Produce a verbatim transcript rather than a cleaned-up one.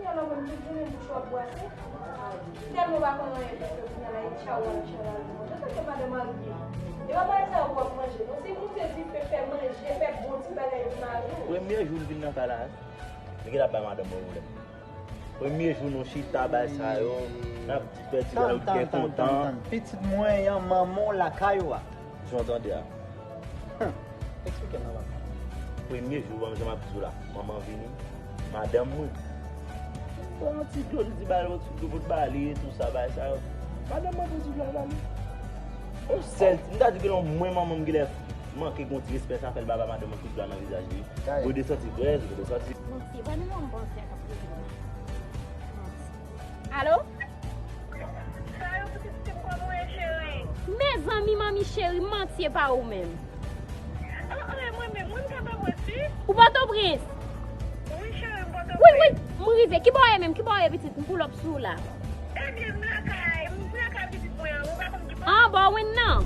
Tèlman mwen tout jounen bouch w ap bwase. Tèlman w pa konn anyen fè, fè kounye a la, e tchaw al, tchaw al. Antanke madan marye, e pa bagay sa yo pou w ap manje non. Se moute dife, fè manje, fè bon ti bagay pou mari w. Premye jou l vin nan kay la, li gentan bay madanm mwen pwoblèm. Premye jou nou chita bay sa yo, n ap di fè ti bagay, nou byen kontan. Tann, pitit mwen an, manman w lakay ou a. Jan w tande a. Eksplike m nan, papa. Premye jou, ban m jan m ap di w la, manman vini, madanm mwen. Pran yon ti dlo, li di ba l yon ti dlo pou l ba li, tou sa, bagay sa yo. Madanm mwen pran ti dlo, l ba li. Yon sèl, m ta di ke non, mwen, manman m genlè manke gon ti respè, sa fè l ba, ba madanm mwen ti dlo nan vizaj li. Gade. Gode santi brèz, gode santi. Manti, pa nou yon manti a k ap rele. Manti. Alo? Sa yo pitit ti m, kòman w ye, cheri? Mezanmi, manmi cheri, manti e pa ou menm. An, an, e mwen menm, wi, m Pòtoprens, wi. Ou Pòtoprens? Wi, cheri, m Pòtoprens. Wi, wi, m rive. Ki bò w ye menm? Ki bò w ye, pitit? M pull up sou w la. Ebyen, m lakay, m lakay pitit mwen an, ou pa konn ki bò. An, bò wen nan.